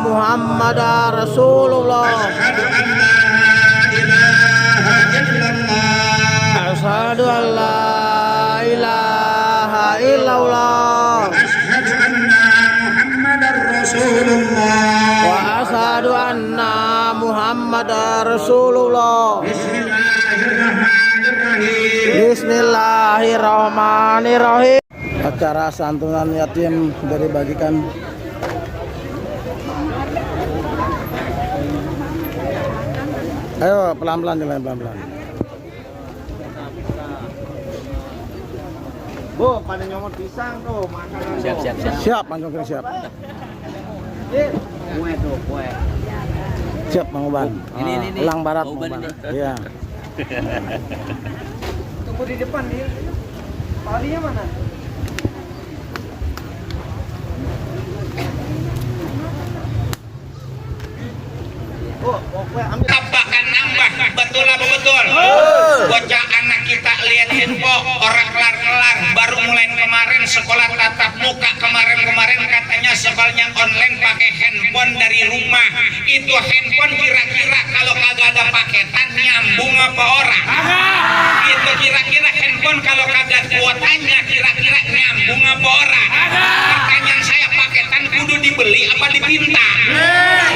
Muhammadar Rasulullah. Asyhadu an la ilaha illallah. Asyhadu an la ilaha illallah. Asyhadu anna Muhammadar Rasulullah. Wa asyhadu anna Muhammadar Rasulullah. Bismillahirrahmanirrahim. Bismillahirrahmanirrahim. Acara santunan yatim dari bagikan. Ayo pelan-pelan jalan pelan-pelan. Bu, pada nyomot pisang tuh, makanan. Siap. Siap, Mang Jongkring siap. Kue tuh, kue. Siap, Mang Uban. Ini. Elang Barat, Mang Mang Uban Uban. ini. Iya. Tunggu di depan nih. Palinya mana? Tabakan nambah, betul apa betul? Bocah anak kita lihat info orang kelar-kelar baru mulai kemarin sekolah tatap muka, kemarin katanya sekolahnya online pakai handphone dari rumah. Itu handphone kira-kira kalau kagak ada paketan nyambung apa orang? Itu kira-kira handphone kalau kagak kuotanya kira-kira nyambung apa orang? Pertanyaan saya, paketan kudu dibeli apa dipinta?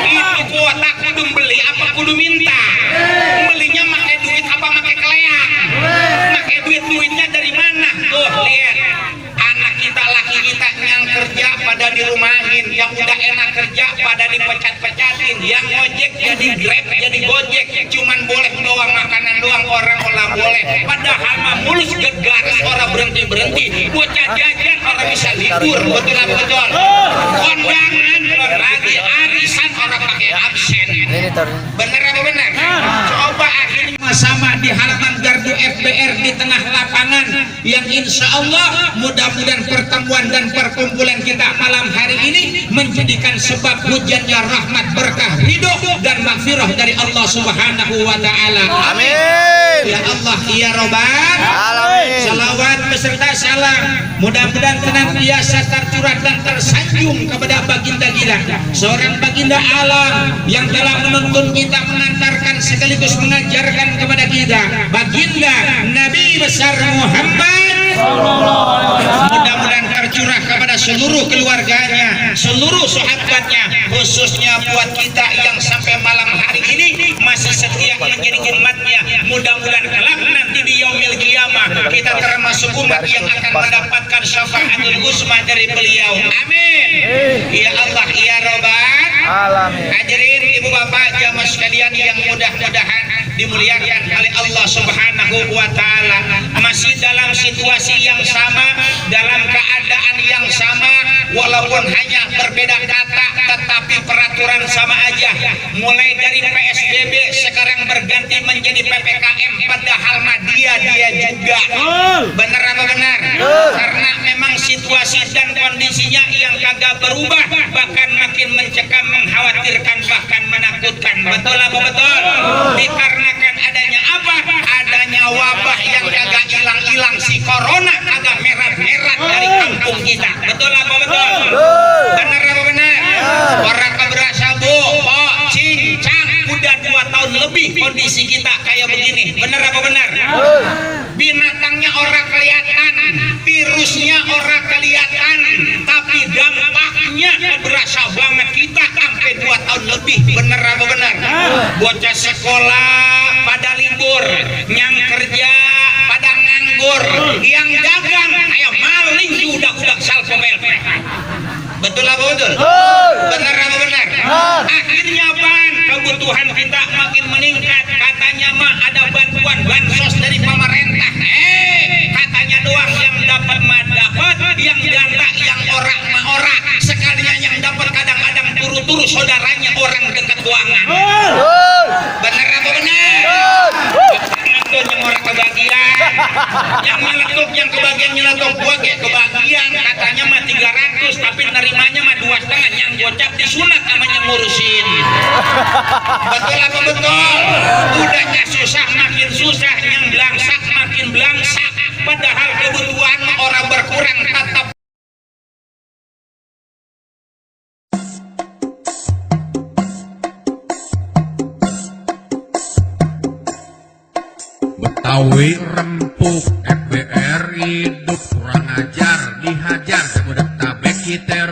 Itu kuota kudu beli apa kudu minta? Belinya pakai duit apa pakai keleang? Pakai duitnya dari mana? Tuh lihat, anak kita, laki kita yang kerja pada dirumahin, yang udah enak kerja pada dipecat-pecatin, yang ngojek jadi Grab jadi Gojek, cuman boleh bawa makanan doang, orang olah boleh. Padahal mah mulus gegaris orang berhenti, bocah jajan orang bisa libur, betul apa betul? Kondangan lagi arisan orang pakai absen. Bener apa bener? Coba akhirnya sama di halaman gardu FBR di tengah lapangan, yang insya Allah mudah-mudahan pertemuan dan perkumpulan kita malam hari ini menjadikan sebab hujannya rahmat, berkah, ridho dan maghfirah dari Allah Subhanahu wa Ta'ala. Amin. Ya Allah, ya Robbal Alamin. Salawat beserta salam mudah-mudahan senantiasa tercurah dan tersanjung kepada baginda kita, seorang baginda alam yang telah menuntun kita, mengantarkan sekaligus mengajarkan kepada kita, baginda Nabi besar Muhammad. Mudah-mudahan tercurah kepada seluruh keluarganya, seluruh sahabatnya, khususnya buat kita yang sampai malam hari ini masih setia menjadi umatnya. Mudah-mudahan kelak nanti di yaumil qiyamah kita termasuk umat yang akan mendapatkan syafaatul uzma dari beliau. Amin. Ya Allah, ya Rabbal Alamin. Hadirin ibu bapak jamaah sekalian yang mudah-mudahan dimuliakan oleh Allah Subhanahu wa Ta'ala, masih dalam situasi yang sama, dalam keadaan yang sama, walaupun hanya berbeda kata tetapi peraturan sama aja. Mulai dari PSBB sekarang berganti menjadi PPKM, padahal mah dia juga. Benar apa benar? Karena memang situasi dan kondisinya yang kagak berubah, bahkan makin mencekam, mengkhawatirkan, bahkan menakutkan. Betul apa betul? Dikarenakan adanya apa? Adanya wabah yang kagak hilang-hilang, si corona kagak merat-merat dari kampung kita. Betul apa betul? Benar apa benar? Orang keberasa bu, pok, cincang, udah 2 tahun lebih kondisi kita kayak begini. Benar apa benar? Binatangnya orang kelihatan, virusnya orang kelihatan, tapi dampaknya berasa banget kita sampai 2 tahun lebih. Bener apa benar? Bocah sekolah pada libur, yang kerja pada nganggur, yang dagang kayak maling di udak-udak salpomel. Betul apa betul? Bener apa benar? Akhirnya apaan? Kebutuhan kita makin meningkat. Katanya mah ada bantuan bansos dari pemerintah. Katanya doang yang dapat mah dapat, yang ganda yang orang mah orang. Sekalinya yang dapat kadang-kadang turu-turu saudaranya orang dekat ruangan. Bener apa benar? Yang orang kebagian, yang nyeletuk, yang kebagian nyeletuk, gua kayak kebagian, katanya mah 300 tapi nerimanya mah 2,5, yang gocap disunat namanya ngurusin. Betul apa betul? Udahnya susah makin susah, yang belangsak makin belangsak, padahal kebutuhan orang berkurang tetap Betawi rempuk, FBR hidup kurang ajar, dihajar sebudak tabek kita